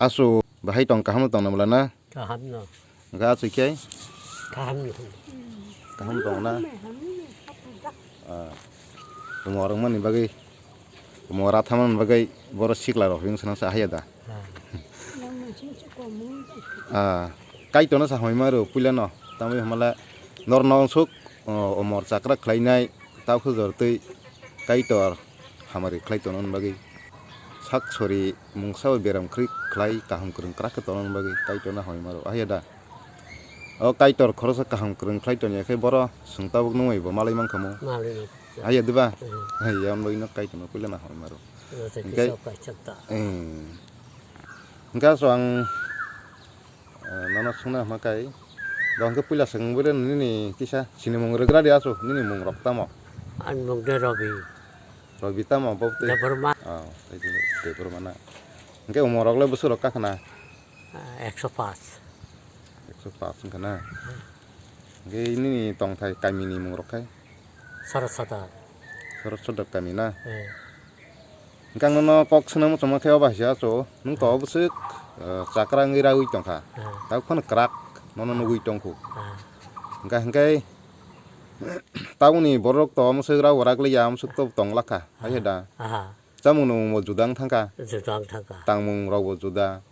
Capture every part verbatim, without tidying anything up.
Asu bahai tong, kaham tong na mala na? Kaham no. Ga asu khe? Kaham no. Kaham tong na? Ah. Omo rang mani bagwi, omo ra thamani bagwi boro sikla rok hing sana sa haya da. Ah. Ah. Kaitor no sa hoi maru puila no. Tamwi hamala nor no suk, oh, omor chakra khlainai. Tao khe jor twi Kaitor hamari khlai tongna bagwi sak sori mungsa bai beram khri khlai kaham kwrwng kwrak khe tongna bagwi Kaitor no hamari maro. Ahya da? O Kaitor khoroksa kaham kwrwng khlai tongya khe boro chwng tabuk nungwi bo malai mankha mo. Malai mankha. Ahya diba? Hmm. Ahya on bagwi no Kaitor no puila no hamari maro. Hwnkhe, hmm. Hwnkhe so ang Eh, nono swngna hwnma kai. Bo hwnkhe puila swng bwrwi nini kisa sinimung rwgra di asu, nini mung rok tamo? Ani mung de Robi. Robi tamo bo tei? Debbarma. Oh, tei tei Debbarma na. Hwnkhe umor rok le bwswk rok kakna? Ah, ekso paanch. Ekso paanch wngkha na. Hwnkhe nini tongthai kami ni mung rok khai? Sarasada. Sarasada kami na. Eh. Hwnkhe ang nono kok swnam muchungma khe obo hai se achu, nwng to obo swk, eh, chakra wngwi raui tongkha. Ah. Tabuk phano kwrak nono nugui tongkhu. Ah. Hwnkhe, hwnkhe tabukni borok to omo swk rao rak liya, omo swk to tong lakha, hai se da. Aha. Chamung nwngmungbo juda wng thangkha. Juda wng thangkha. Tangmung rokbo juda.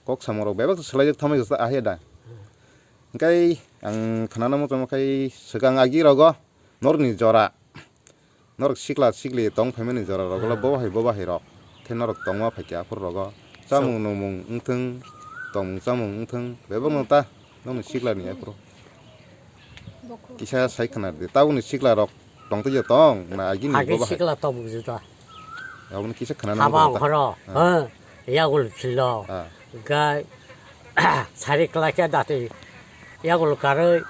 Kok samung rok bebak swlaijak thamwi khe ahai da. Hmm. Hwnkhe ang khnana muchungma khai swkang agi rogo norokni jora. Norok sikla sikli tong phaimani jora rogo le, hmm, bo bahai bo bahai rok. Khe norok tongma phaikha aphuru rogo. Chamung nwngmung wngthwng, tongmung chamung wngthwng, bebak no ta nokni sikla ni aphuru. Kisa sai khna di, tabukni sikla rok tong twi tong na agini? Agini bo bahai sikla tong bujo ta. Aboni kisa khna nang. Haba ta. Ongkhoro, ah, ha, yagul khilo. Ah. Gai sari kla khe dati yagul karwi.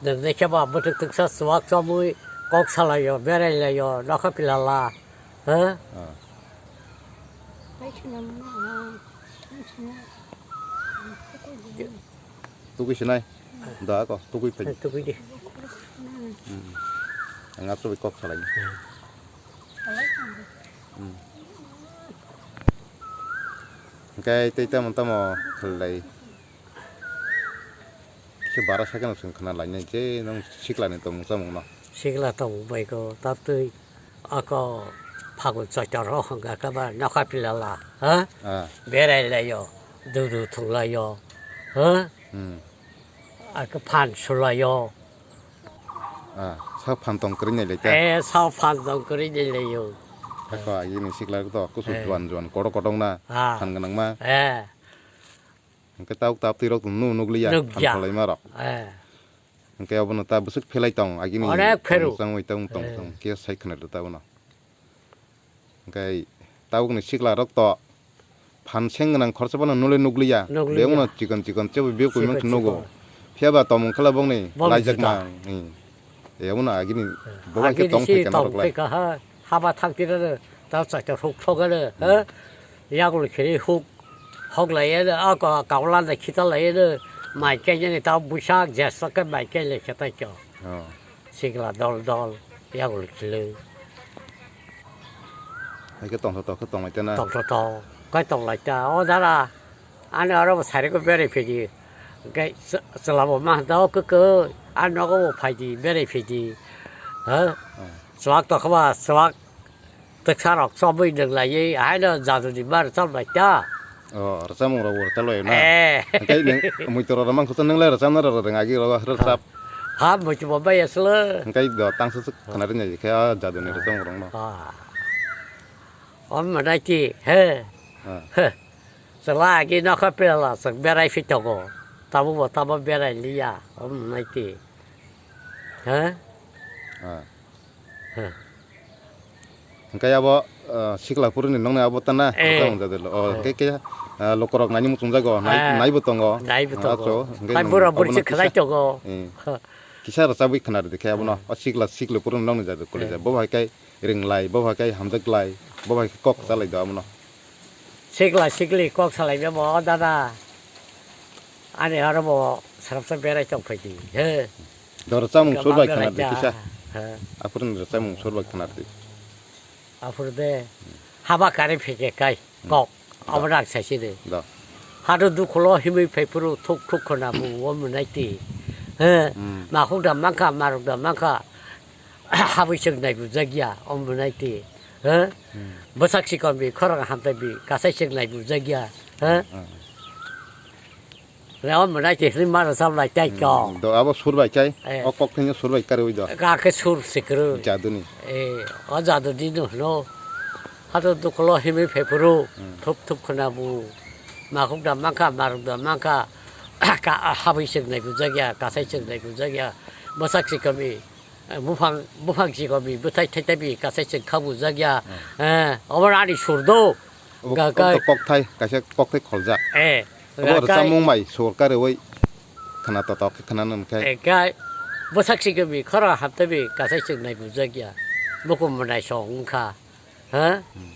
Nokni khe ba bwtwk twksa chuwak chomwi kok salaio, berailaiyo, nokha pilala, ha? Ah. Tukui sinai. Da ko, tukui phai. Tukui di. Hmm. Ang aswk kok salai. Hmm. Hmm. Hwnkhe tei tamo tamo khlai. Kisa bara sakeno chwng khna lainai je nwng sikla ni tongmung chamung no. Sikla tongmung bai ko, tabtwi ako phagun choitor rok hwnkha khe ba nokha pilala, ha? Ah. Berai laio, dudu thung laio, ha? Hmm. Ako phan sulaio. Ah, sa phan tong kwrwi nai lai ta? Eh, sa phan tong kwrwi nai laio. Ako agini sikla to kusu, eh, juan juan kotor kotor na, ah, phan gwnang ma. Eh. Hwnkhe tabuk tabtwi rok no nukliya, nukya, phan khwlaima rok. Eh. Hwnkhe obono ta bwswk phelai tong, agini onek pheru. Tong changwi tong tong, eh, tong, khe sai khna rw ta bono. Hwnkhe tabukni sikla rok to phan seng gwnang khorsa bono nulwi nukliya. Nukliya. Bebakno chikon chikon chebo bebak koimang nugo. Chikon chikon. Phiya ba tomung khala bongni bong laijak juda. Mang. Hmm. Ebono agini, eh, bo bai khe agini tong si phaikha tong norok lai. Phaikha ha, haba thang tira ta chaita huk thogale, hmm, ha? Yagul khiri huk, hok lai ene, a ko, kaula da khita lai ene, mai khe jeni ta buisak, jesa khe mai khe le khe tai kyo. Oh. Sikla dol dol, yagul khili. Hai khe tongtho tongkhe tong lai tena. Tongtho tong, kai tong lai ta, o dara. Ani oro bo sari ko berai phidi. Hwnkhe chwla bo ma da o kwkwi. Ani nogo bo phaidi, berai phidi. Ha? Oh. Chuwak tokma, chuwak twksa rok chobwi nung laiwi. Haino jadu ni mar chom lai ta. Oh, rwchapmung rok bo rwchap lai na? Eh. Hwnkhe nwng muitu rok rwmang khe nwng lai rwchapna rw rwng agi rw rwchap. Ha, muitu bo bai aswk. Hwnkhe do tang swk swk khna rwngya khe ah jadu ni rwchapmung rok no. Ah. Om manai ti, he. Ah. He. Chwla agi nokha pela chwng berai phi tongo. Tamo bo tamo berai liya. Om nai ti. Ha? Ah. Ha. Hwnkhe abo, ah, sikla puruni nokni abo tana. Eh. Tamo jadelo. Oh, eh, hwnkhe khe, ah, lokorok naini muchungjago. Nai, eh, naibo tongo. Naibo tongo. Acho, hwnkhe tai nwng bura buri abono se kisa, khlai tongo. Eh. Ha. Kisa rwchabwi khna rwdi khe abono. Eh. O sikla sikla puruni nokni jadelo kole ja. Eh. Bo hai khe ringlai, bo hai khe hamjaklai, bo hai khe kok chalai do abono. Sikla sikli kok salai be bo dada. Ani oro bo srapsa berai tong phaidi. He. Do rwchapmung sur bai khna rwdi kisa. He. Aphuru rwchapmung sur bai khna rwdi. Aphuru de haba kari phike kai kok. Obo rak saisidi. Do. Hado dukulo himwi phaiphuru thuk thuk khwna bu o mwnai ti. He. Hmm. Makhuk da mankha, maruk da mankha. Habwi chwk nai bujak ya, o mwnai ti. He. Hmm. Bwsak sikon bi, khorang hamtai bi, kasai chwk nai bujak ya. He. Hmm. Re o mwnai ti hwnwi mano chap lai tai ko. Hmm. Do abo sur bai kai. Eh. O kok thangno sur bai karwi do. Ka khe sur sikru. Jaduni. Eh, o jaduni no hwno. Hato dukulo himwi phaiphuru, hmm, thup thup khwna bu. Makhuk da mankha, maruk da mankha, ka-, habwi chwk nai bujak ya, kasai chwk nai bujak ya, bwsak si komi, eh, buphang, buphang si komi, bwthai thai thai bi, kasai chwk kha bujak ya, hmm, eh, obo ani sur do. Obo ga-, ga- kokthai, kaisa kokthai kholjak. Eh, obo ga-, ga- rwchapmung bai sorkar rwi khwna totok khe khwna nang khai. Eh, ga-, bwsak si komi, khorang hapta bi, kasai chwk nai bujak ya, bukum mwnai song wngkha. Ha? Hmm.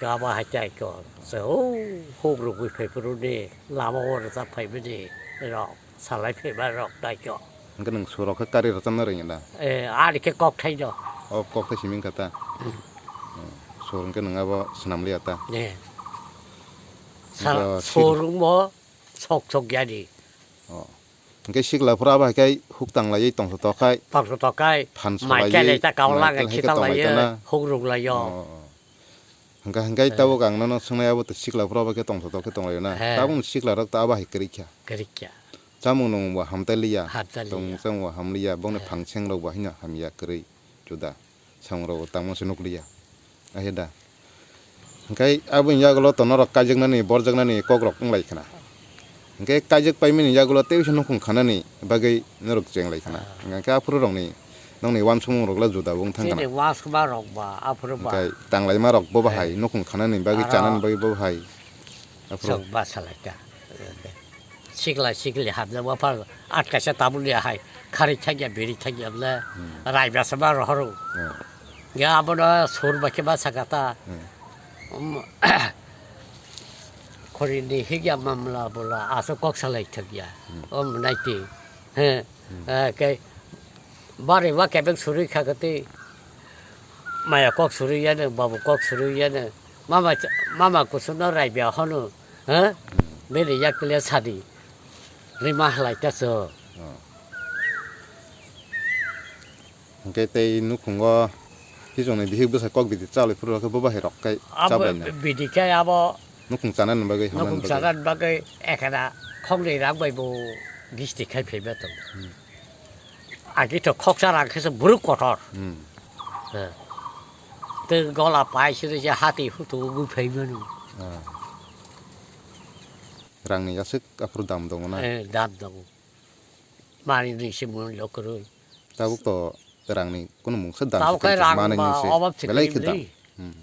Gaba hai tai ko. Se o huk rugwi phai phuru ni lama o rwchap phai bini rok salai phai ba rok tai ko. Hwnkhe nwng surok khe kari rwchapna rwngya da? Eh, ari khe kok thai do. O kok thai simi wngkha ta? Hmm. Hmm. Sur hwnkhe nwng abo swnam liya ta? Eh. Sa-, hwnkhe sur wngmo sok sok ya di. Oh. Hwnkhe sikla phuru abo hai khe huk tanglaiwi tongthotok khai. Tongthotok khai. Phan mai salaiwi, kelai ta kaulai mai kelai khe khitalaiwi, tonglaitana. Huk rwlaio. Oh, oh. Hwnkhe, hwnkhe tabuk ang nono swngnai abo to sikla phuru abo khe tongthotok khe tonglaio na. He. Tabuk sikla rok to abo hai kwrwi kha. Kwrwi kha. Chamung nung bo hamtai liya. Hamtai liya. Tongmung chamung bo ham liya. Bongni he, phangseng rok bo haino hamya kwrwi juda. Samung rok tangma se nukliya. Ahe da. Hwnkhe aboni yagulo to norok kaijaknani, borjaknani kokrok wnglai khna. Hwnkhe kaijak paimani yagulo tei se nukhung khanani bagwi norok chenglai khna. Ah. Hwnkhe aphuru rokni nokni uansukmung rokla juda bo wng thang khna. Chini uansukma rok ba, aphuru ba. Hwnkhe tanglaima rok bo bahai, eh, nukhung khanani bagwi, aro chanani bagwi bo bahai. Aphuru. Chwng ma salai kha. Sikla sikli hamjakma phano atkaisa tabukni hai kharwi thangya, biri thangya bwle, hmm, raibasa ma rohoro. Hmm. Hwnkhe abono sur bai khe ma saka ta. Hmm. Um, khoroknwi hikya mamla bwla aswk kok salai thokya. Hmm. O mwnai twi. He. Hmm. Eh, khe bari ma kebeng surwi kha kwtwi. Maya kok surwi yano, babu kok surwi yano. Mama, mama kusumno raibia hwno. Ha? Hmm. Bini yak le sadi. Rima halai ta so. Oh. Hwnkhe tei nukhungo hichongni bihik bwsa kok bidi chalwi phuru khe bo bahai rok kai. Abo chabai na. Bidi khe abo nukhung chanani bagwi, hamani bagwi. Nukhung chanani bagwi ekhana khoknwi rang bai bo gisti khai phaiba tongo. Hmm. Agi to khoksa rang khe se buruk kotor. Hmm. Eh. Tei gola pai siri se hati hutu ugui phai manu. Ah. Rangni aswk aphuru dam tongo na? Eh, dam tongo. Mani ni se mun lo kwrwi. Tabuk to rangni kunu mungsa dam. Tabuk se khai tongkha, rang manwi ba ni se. Obab se belai kwrwi khe dam ni. Hmm.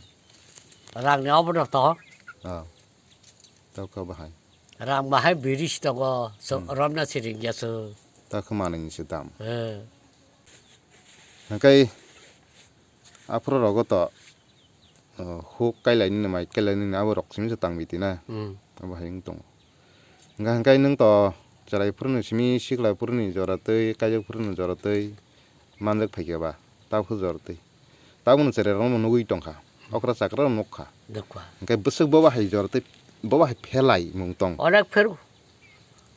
Rangni obab to. Ah. Tabuk kha bahai. Rang bahai biri si tongo, so, hmm, romna si ringya so. Ta khe manwi ni se dam. Eh. Hwnkhe aphuru rogo to, uh, huk kailai nini, mai kailai nini, abo rok simi se tang biti na. Hmm. Abo hai wng tongo. Hwnkhe, hwnkhe nwng to chwrai phuru ni simi sikla phuru ni jora twi, kaijak phuru ni jora twi manjak phaikha ba, ta phuru jora twi. Tabukno cherai rokno nugwi tongkha. Okra chakra rok nukha. Nukha. Hwnkhe bwswk bobo hai jora tei bobo hai phelai mung tong. Onek pheru.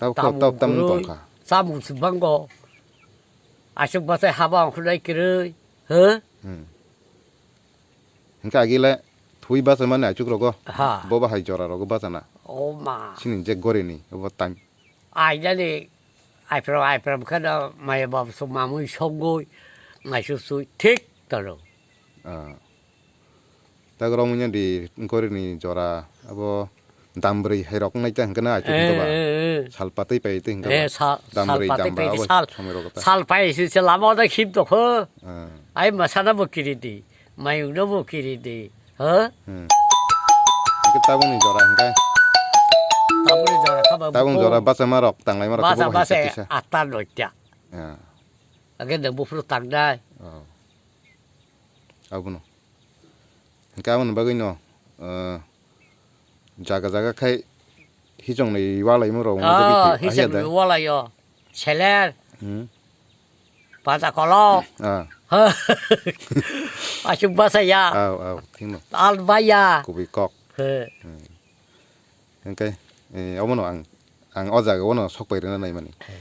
Tabuk tabuk tam kwrwi, tongkha. Chamung se bango. Aswk bachai haba ongkhornai kwrwi. Huh? Hmm. Hwnkhe agile thwi bachai mani aichuk rogo. Ha. Bobo hai jora rogo bachana. O ma. Sini je gorini obo time. Ainani aiphrang aiphrang kheno maya babu song mamui songwi naisuk sui thik tono. Ah. Tak romwi di gorini jora abo dam bwrwi hai rok wngnai ta hwnkhe na aitwi hwnkhe ba. Eh, eh, eh. Sal patwi pai twi hwnkhe ba. Eh, sa-, dam sal bwrwi patwi dam ba pai abo sal, somoi rok ta. Sal pai si se lama da khim tokho. Ah. Ai masana bo kiri di. Mayung no bo kiri di. Ha? Hmm. Hwnkhe tabukni jora hwnkhe. Tabukni jora kha ba tabukni buko. Jora bachama rok tanglai ma rok bacha khe bo hai bacha se tisa. Atta noita. Ya. Age de buphuru tangnai. Oh. Abono. Hwnkhe aboni bagwi no, eh, jaga jaga khai hichong ni walai ma rok. Oh, hichong ni walai o. Seler. Hmm. Pata kolok. Ah. Aswk basa ya. Au, au, thikno. Al baya. Kubui kok. He. Hmm. Hingke, eh, obono ang, ang o jaga o no sok pai rwna naimani. He.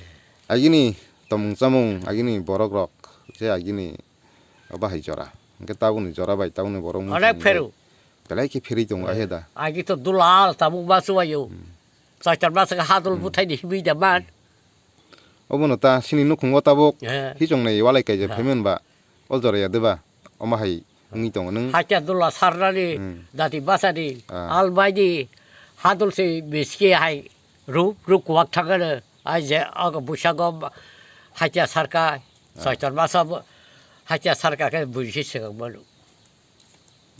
Agini tomung chamung, agini borok rok, je agini o bahai jora. Hingke tabukni jora bai tabukni borok mung Onek songwi pheru. Belai khe pherwi tongo, he, ahe da. Agi to dulal tabuk basu ayo. Hmm. Chaitor basa khe hadul Hmm. buthai ni himwi da man. Obono ta sini nukhungo tabuk He. hichongnai walai kaijak He. phaimani ba o jora ya deba omo hai wngwi tongo nwng. Hakhe dula sarnani Hmm. dati basani Ah. albaidi hadul se miski hai ruk ruk kuwak thangano ai je aga busago hakhe sarka Ah. Chaitor basa bo hakhe sarka khe buisi swkang manu.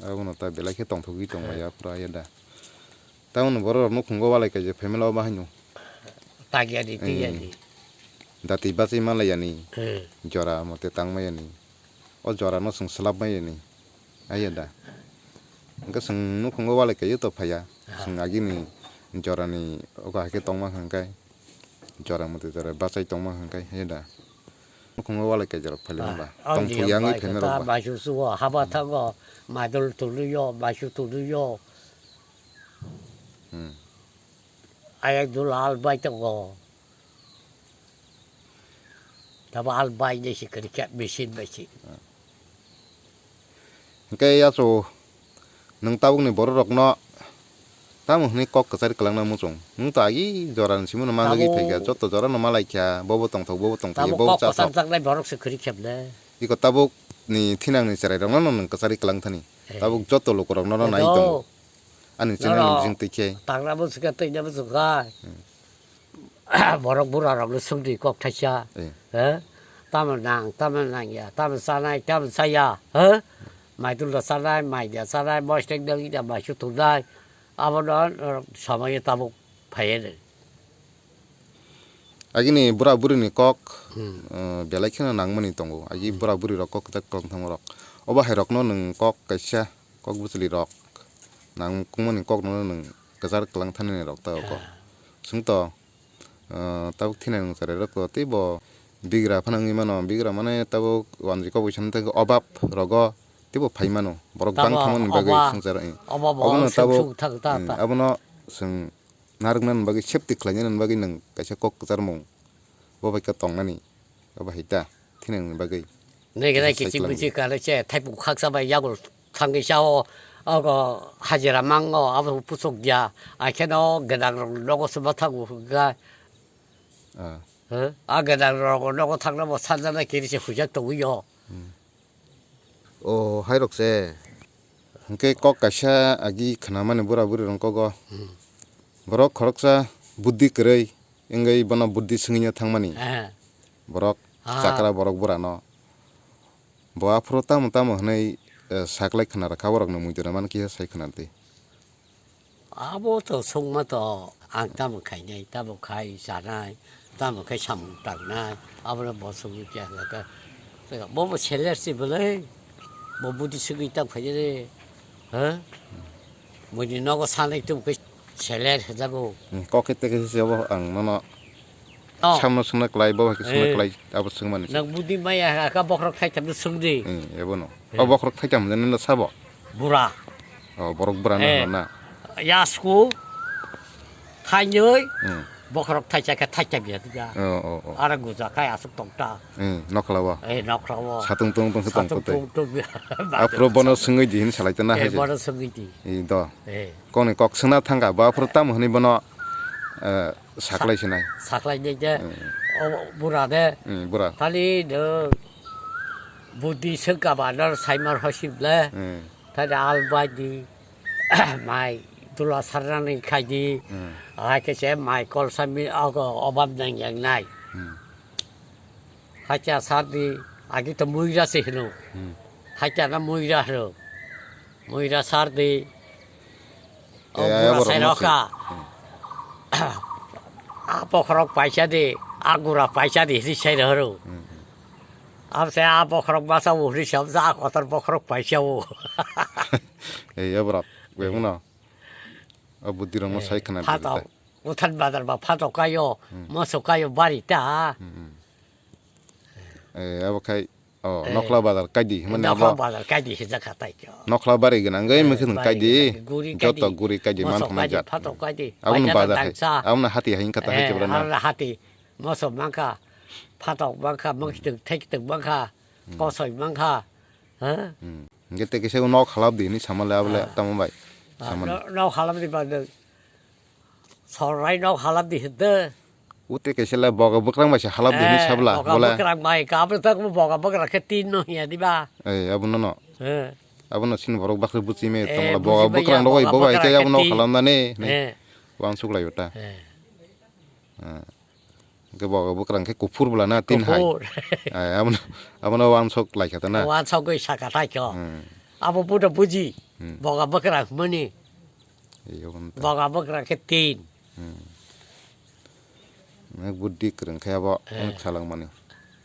Abono ta belai khe tongthogwi tong Eh. maya phuru aye da. Tamoni borok rok nukhungo walai kaijak family o bahaino. Tagyani, Eh. tigyani. Dati bachai malaiyani. Eh. Jora mote tang mayani. O jora no chwng swlap mayani. Aye da. Hwnkhe chwng nukhungo walai kaiyo to phaiya. Ah. Chwng agini jorani oka hai khe tongma hwnkhe. Jora mote jora bachai tongma hwnkhe he da. Nukhungo walai kaijak rok phailai Ah, ba. Tong thwi yang bai family rok ta ba. Baisu sugo, haba thago, maidol tuluyo, baisu tuluyo. Hmm. Ayang dul al bai tongo. Tabo al bai de si kri kya machine bai si. Ah. Hwnkhe yaso nwng tabukni bororokno tamo hwnwi kok kwchari kwlangna muchung? Nwng to agi jorani simono manjagwi Tabuk phaikha, joto jorano malaikha, bobo tongthok, bobo tongthok, Tabuk bobo kok chathok. Kwchangjaknai borokse kwrwi khebne. Iko tabukni thinangni cherairokno nwng kwchari kwlang thani. Eh. Tabuk joto lukurokno no nai Edo. Tongo. Ani channel Noro bising twi khe. Tangnabo swkha, twinabo swkha. Hmm. Borok burarokno swngdi kok thaisa, Eh. he? Tamo nang, tamo nangya, tamo chanai, tamo chaya, he? Mai dulda chanai, mai da chanai, mostek dagi da mai su thungnai. Abono, eh, somoyo tabuk phaiya de. Agini bura burini kok, Hmm. eh, belai kheno nangmani tongo. Agi Hmm. bura burirok kok kwchak kwlwng thangmarok. Obo hairokno nwng kok kaisa, kok bwchwlwirok nangkukmani kokno nwng kwchar kwlwng thanini rok ta oko. Ah. Chwngto, ah, tabuk thinai nwng chwrairokto teibo bigra phano wngwi mano, bigra mane tabuk wanjwi kok bai sanai tei obab rogo teibo phai mano, borok bang Tabo thangmani bagwi oba, swngchar, eh. oba bo Obono swng tabuk, swng thang ta eh, ta. abono chwng narwknani bagwi safety khlainani bagwi nwng kaisa kok kwcharmung bo bai khe tongnani, obo hai ta thinangni bagwi. Naigra Kaisa kiching cyclone. Biching kale che thaipu khaksa bai yago thangwi chao, ogo hajira mango abo puchuk ya, akheno gedang rok nogo se mathago hwnkha. Ah. Huh? A gedang rok nogo thangna bo sanjana kiri se hujak tongwi yo. Hmm. O hai rok se. Hwnkhe kok kaisa agi khnamani bura buri rok kogo. Hmm. Borok khoroksa buddhi kwrwi wngwi bono buddhi swngwino thangmani. Eh. Borok Ah. chakra borok burano. Bo aphuru tamo tamo hwnwi, eh, saklai khna rwkha borokno muitu rwmani kisa sai khna di. Abo to songma to ang tamo khainai, tamo khai chanai, tamo khai samung tangnai, abono bo songwi phiya hwnkha khe, bo bo seler se bwlai, bo buddhi swngwi tamo khainai de, ha? Buini nogo sanai tamo khai seler hwjago. Hmm, kok khe teke se bo ang nono Oh. Samno swngna klai, bo hai khe swngna Eh. klai, abo swngmani se. Nang buddhi maya ha ka bokhorok thaitham no swngdi. Hmm, ebono. Eh. O bokhorok thaitham hwnjani no sabo? Bura. O borok bura Eh. no na. Yasku thainwi Hmm. bokhorok thaisa khe thaitham ya diga. Oh, oh, oh. Ara guja khai asuk tongta. Hmm, nokla bo. Eh, nokla bo. Satung tung tung se Satung tongkotwi. tung tung. Aphuru bono swngwi di hin salai tana Eh, hai je. bono swngwi di. I do. Eh. Kokni kok swngna thangkha, bo aphuru tamo hwnwi bono, eh, saklai sinai. Saklai de je, Hmm. o bura de. Hmm, bura. Thali de buddhi swngkha ba nor saimar hosip le. Hmm. Thali al bai di, mai dula sarnani khai di. Hmm. Hai khe se mai kol sami ogo obab nang yang nai. Hmm. Hakhe asar di, agi to muira se hino. Hmm. Hakhe na muira hino. Muira sar di. O Eh, bura borok sai no rokha. Hmm. A bokhorok paisa di, a gura paisa di, hiri sai roro. Hmm, hmm. Am se a bokhorok masa o hiri sam sa a kotor bokhorok paisa o. Eh, ya borok, gue Hmm. mano. A buddhi rok no Eh, sai khna di phato, ta. Uthan badar ba phato kayo, Hmm. moso kayo bari ta. Hmm, hmm. Eh, abo khai Oh, eh, Nokhla bazar kaidi, himani Nokhla abo bazar kaidi hinjak kha tai kyo. Nokhla bari gwnang, eh, mukhe nwng bari kaidi, gwnang, guri joto kaidi, guri kaidi, moso man thangna kaidi, jat. Phatok kaidi, abono paijak bazar hai, dangsa. Abono hati hai wngkha ta hai, eh, khe bwrwino. Aro hati, moso mankha, phatok mankha, mukhe thwk, thai thwk mankha, hmm, kosoi mankha, ha? Hmm. Hingke tei kisa nok halap di hinwi sama le abole tamo bai? Ah, sama no-, nok halap di ba de. Sorai nok halap di hede. Ute kaisa le boga bwkrang bai se halap di hinwi sabla, boga bole. Bwkrang bai, kabel tak mo boga bwkrang khe tin no hiya di ba. Eh, abono no. Eh. Abono sin borok bakhe buchi me, eh, tamo le buchi boga maya, bwkrang rok bai boga bo bai bwkrang khe khe abono tin. Halap nani, hinwi. Eh. Wansuk lai ota. Eh. Eh. Hingke boga bwkrang khe kuphur bwla na tin hai. Kuphur. Eh, abono, abono wansuk lai kha ta na. Wansuk goi saka thai kho. Hmm. Abo buda buji. Hmm. Boga bwkrang mani. Iyo, bono ta. Boga bwkrang khe tin. Hmm. Nek buddhi kwrwng khe abo, eh, wng salang mani.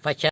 Paisa